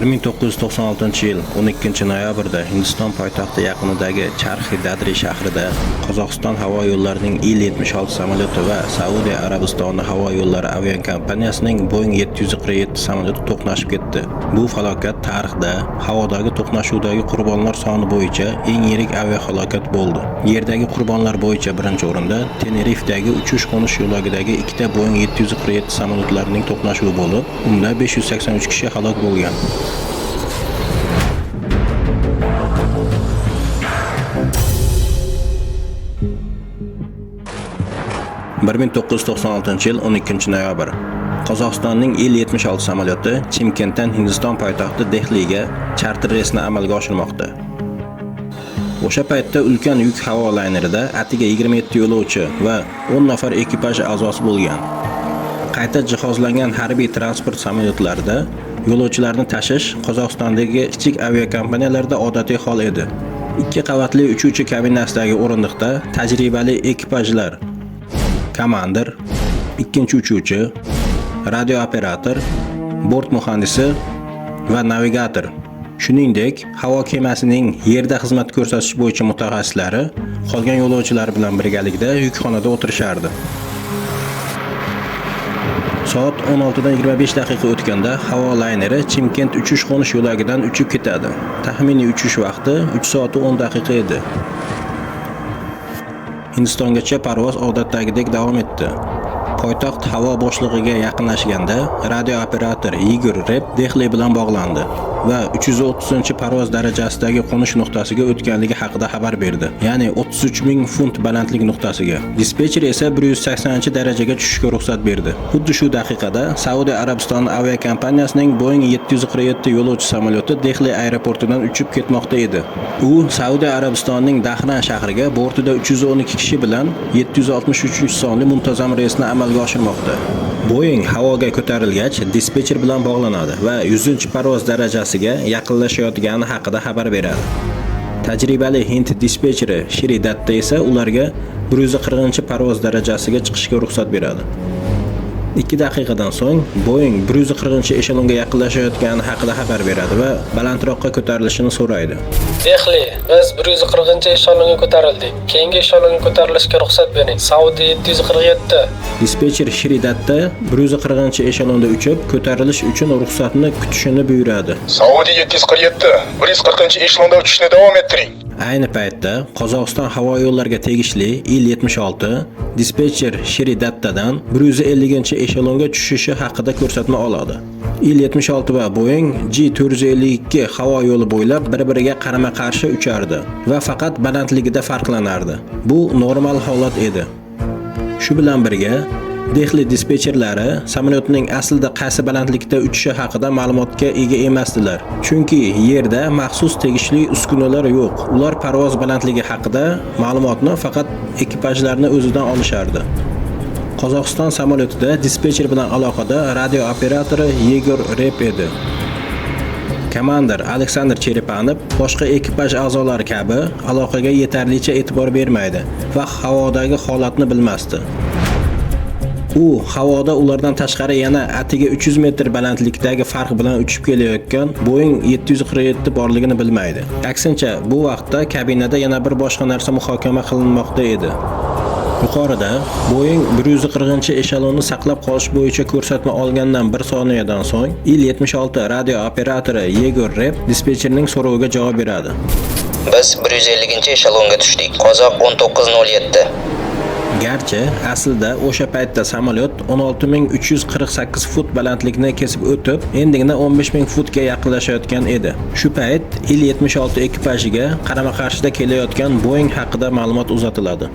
1996-yil 12 noyabrda Hindiston poytaxti yaqinidagi Charxi Dadri shahrida Qozog'iston havo yo'llarining Il-76 samolyoti va Saudiya Arabistoni havo yo'llari aviakompaniyasining Boeing 747 samolyoti to'qnashib ketdi. Bu falokat tarixda havodagi to'qnashuvdagi qurbonlar soni bo'yicha eng yirik aviahalokat bo'ldi. Yerdagi qurbonlar bo'yicha birinchi o'rinda Tenerifdagi uchish-qo'nish yo'lagidagi ikkita Boeing 747 samolyotlarining to'qnashuvi bo'lib, unda 583 kishi halok bo'lgan. 1996-yil 12 noyabr. Qozog'istonning Il-76 samolyoti Chimkentdan Hindiston poytaxti Dehliga charter reysini amalga oshirmoqda. O'sha paytda ulkan yuk havo laynerida atiga 27 yo'lovchi va 10 nafar ekipaj a'zosi bo'lgan. Qayta jihozlangan harbiy transport samolyotlarida yo'lovchilarni tashish Qozog'istondagi kichik aviakompaniyalarda odatiy hol edi. Ikki qavatli uchuvchi kabinasidagi o'rindiqda tajribali ekipajlar: komandir, ikkinchi uchuvchi, radiooperator, bort muhandisi va navigator. Shuningdek, havo kemasining yerda xizmat ko'rsatish bo'yicha mutaxassislari qolgan yo'lovchilar bilan birgalikda yukxonada o'tirishardi. Soat 16 dan 25 daqiqa o'tganda havo layneri Chimkent uchish qo'nish yo'lagidan uchib ketadi. Taxminiy uchish vaqti 3 soat 10 daqiqa edi. Hindistongacha parvoz odatdagidek davom etdi. Poytaxt havo bo'shlig'iga yaqinlashganda radiooperator Igor Rep Dehli bilan bog'landi va 330-parvoz darajasidagi qo'nish nuqtasiga o'tganligi haqida xabar berdi. Ya'ni 33 ming fut balandlik nuqtasiga. Dispetcher esa 180 darajaga tushishga ruxsat berdi. Xuddi shu daqiqada Saudiya Arabistoni aviakompaniyasining Boeing 747 yo'lovchi samolyoti Dehli aeroportidan uchib ketmoqda edi. U Saudiya Arabistonining Dahran shahriga bortida 312 kishi bilan 763 sonli muntazam reysni amalga oshirmoqda. Boeing havoga ko'tarilgach, dispetcher bilan bog'lanadi va 100-parvoz darajasiga yaqinlashayotgani haqida xabar beradi. Tajribali hind dispetcheri Shri Datta esa ularga 140-parvoz darajasiga chiqishga ruxsat beradi. 2 daqiqadan so'ng Boeing 140-eshelonga yaqinlashayotgani haqida xabar beradi va balandroqqa ko'tarilishini so'raydi. Dehli, biz 140 eshelonga ko'tarildik. Keyingi eshelonga ko'tarilishga ruxsat bering. Saudi 747. Dispetcher Shri Datta 140-eshelonda uchib, ko'tarilish uchun ruxsatni kutishini buyuradi. Saudi 747, 140 eshelonda uchishni davom ettiring. Ayni paytda Qozog'iston havo yo'llariga tegishli Il-76 dispetcher Shri Dattadan 150-eshelonga tushishi haqida ko'rsatma oladi. Il-76 va Boeing G452 havo yo'li bo'ylab bir-biriga qarama-qarshi uchardi va faqat balandligida farqlanardi. Bu normal holat edi. Shu bilan birga, Dehli dispetcherlari samolyotning aslida qaysi balandlikda uchishi haqida ma'lumotga ega emasdilar. Chunki yerda maxsus tegishli uskunalar yo'q. Ular parvoz balandligi haqida ma'lumotni faqat ekipajlarni o'zidan olishardi. Qozog'iston samolyotida dispetcher bilan aloqada radio operatori Yegor Rep edi. Komandir Aleksandr Cherepanov boshqa ekipaj a'zolari kabi aloqaga yetarlicha e'tibor bermaydi va havodagi holatni bilmasdi. U havoda ulardan tashqari yana atigi 300 metr balandlikdagi farq bilan uchib kelayotgan Boeing 747 borligini bilmaydi. Aksincha, bu vaqtda kabinada yana bir boshqa narsa muhokama qilinmoqda edi. Yuqorida Boeing 140-eshelonni saqlab qolish bo'yicha ko'rsatma olgandan bir soniyadan so'ng Il-76 radio operatori Yegor Rep dispetcherning so'roviga javob beradi. Biz 150 eshelonga tushdik. Qozoq 1907. Garchi aslida o'sha paytda samolyot 16 348 fut balandlikni kesib o'tib, endigina 15 000 futga yaqinlashayotgan edi. Shu payt Il-76 ekipajiga qarama-qarshida kelayotgan Boeing haqida ma'lumot uzatiladi.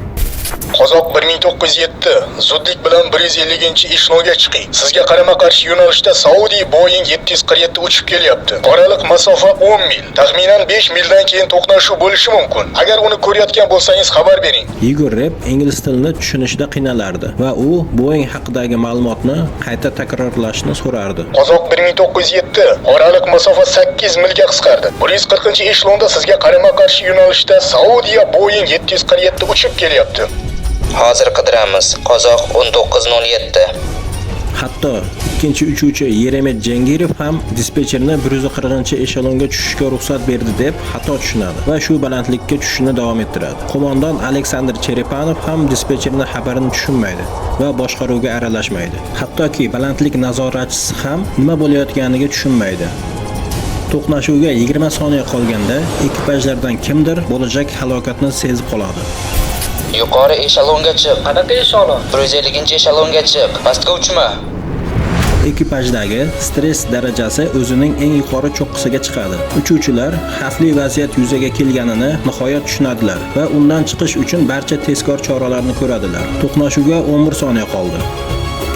Qozoq 1907, zudlik bilan 150 eshelonga chiqing. Sizga qarama-qarshi yo'nalishda Saudiya Boeing 747 uchib kelyapti. Oraliq masofa 10 mil. Taxminan 5 mildan keyin to'qnashuv bo'lishi mumkin. Agar uni ko'rayotgan bo'lsangiz, xabar bering. Igor Rep ingliz tilini tushunishda qiynalardi va u Boeing haqidagi ma'lumotni qayta takrorlashni so'rardi. Qozoq 1907, oraliq masofa 8 milga qisqardi. 140 eshelonda sizga qarama-qarshi yo'nalishda Saudiya Boeing 747 uchib kelyapti. Hozir qidiramiz. Qozoq 1907. Hatto ikkinchi uchuvchi Yeremet Jangirov ham dispetcherni 140-eshelonga tushishga ruxsat berdi deb xato tushunadi va shu balandlikka tushishni davom ettiradi. Qo'mondon Aleksandr Cherepanov ham dispetcherning xabarini tushunmaydi va boshqaruvga aralashmaydi. Hattoki balandlik nazoratchisi ham nima bo'layotganiga tushunmaydi. To'qnashuvga 20 soniya qolganda ekipajlardan kimdir bo'lajak halokatni sezib qoladi. Yuqori eshelonga chiq. Qanaqa eshelon? 150-eshelonga chiq. Pastga uchma. Ekipajdagi stress darajasi o'zining eng yuqori cho'qqisiga chiqadi. Uchuvchilar xavfli vaziyat yuzaga kelganini nihoyat tushunadilar va undan chiqish uchun barcha tezkor choralarni ko'radilar. To'qnashuvga 11 soniya qoldi.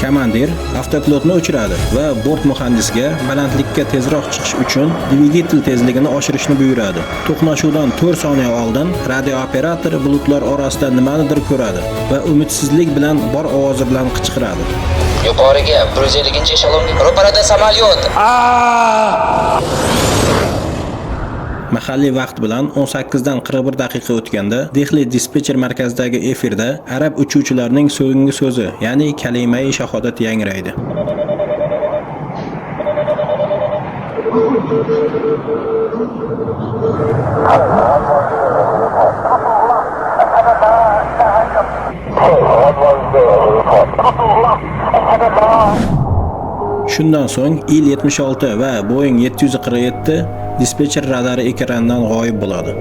Komandir avtopilotni o'chiradi va bort muhandisiga balandlikka tezroq chiqish uchun dvigatel tezligini oshirishni buyuradi. To'qnashuvdan 4 soniya oldin radiooperator bulutlar orasida nimanidir ko'radi va umidsizlik bilan bor ovozi bilan qichqiradi. Yuqoriga 150-eshelonga. Ro'parada samolyot. Mahalliy vaqt bilan 18dan 41 daqiqa o'tganda Dehli dispetcher markazidagi efirda arab uchuvchilarining so'nggi so'zi, ya'ni kalimai shahodat yangraydi. Shundan so'ng Il-76 va Boeing 747 dispetcher radari ekranidan g'oyib bo'ladi.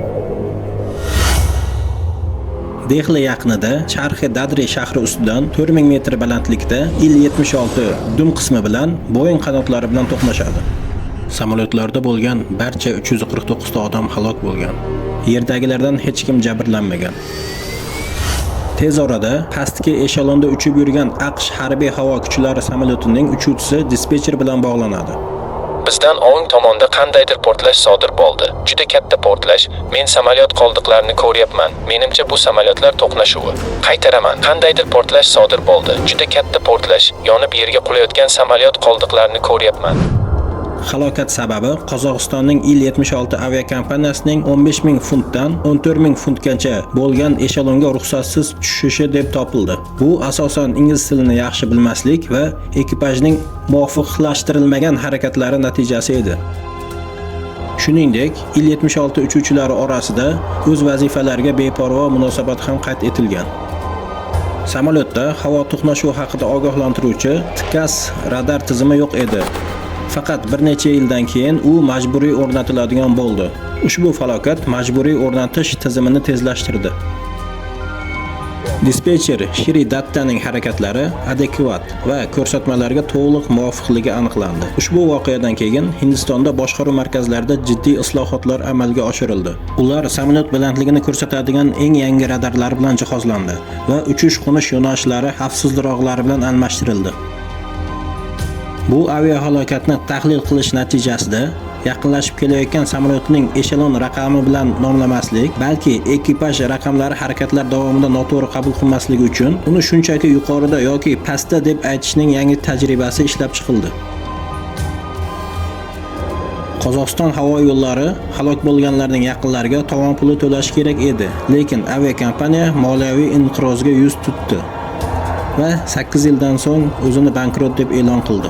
Dehli yaqinida Charxi Dadri shahri ustidan 4000 metr balandlikda Il-76 dum qismi bilan Boeing qanotlari bilan to'qnashadi. Samolyotlarda bo'lgan barcha 349 ta odam halok bo'lgan. Yerdagilardan hech kim jabrlanmagan. Tez orada pastki eshelonda uchib yurgan AQSh harbiy havo kuchlari samolyotining uchuvchisi dispetcher bilan bog'lanadi. Bizdan o'ng tomonda qandaydir portlash sodir bo'ldi. Juda katta portlash. Men samolyot qoldiqlarini ko'ryapman. Menimcha bu samolyotlar to'qnashuvi. Qaytaraman. Qandaydir portlash sodir bo'ldi. Juda katta portlash. Yonib yerga qulayotgan samolyot qoldiqlarini ko'ryapman. Halokat sababi Qozog'istonning Il-76 aviakompaniyasining 15 000 funtdan 14 000 funtgacha bo'lgan eshelonga ruxsatsiz tushishi deb topildi. Bu asosan ingliz tilini yaxshi bilmaslik va ekipajning muvofiqlashtirilmagan harakatlari natijasi edi. Shuningdek, Il-76 uchuvchilari orasida o'z vazifalariga beparvo munosabat ham qayd etilgan. Samolyotda havo to'qnashuvi haqida ogohlantiruvchi TCAS radar tizimi yo'q edi. Faqat bir necha yildan keyin u majburiy o'rnatiladigan bo'ldi. Ushbu falokat majburiy o'rnatish tizimini tezlashtirdi. Dispetcher Shri Dattaning harakatlari adekvat va ko'rsatmalarga to'liq muvofiqligi aniqlandi. Ushbu voqeadan keyin Hindistonda boshqaruv markazlarida jiddiy islohotlar amalga oshirildi. Ular samolyot balandligini ko'rsatadigan eng yangi radarlar bilan jihozlandi va uchish-qo'nish yo'nalishlari xavfsizroqlari bilan almashtirildi. Bu aviahalokatni tahlil qilish natijasida yaqinlashib kelayotgan samolyotning eshelon raqami bilan nomlamaslik, balki ekipaj raqamlari harakatlar davomida noto'g'ri qabul qilinmasligi uchun uni shunchaki yuqorida yoki pastda deb aytishning yangi tajribasi ishlab chiqildi. Qozog'iston havo yo'llari halok bo'lganlarning yaqinlariga tovon puli to'lashi kerak edi, lekin aviakompaniya moliyaviy inqirozga yuz tutdi va 8 yildan so'ng o'zini bankrot deb e'lon qildi.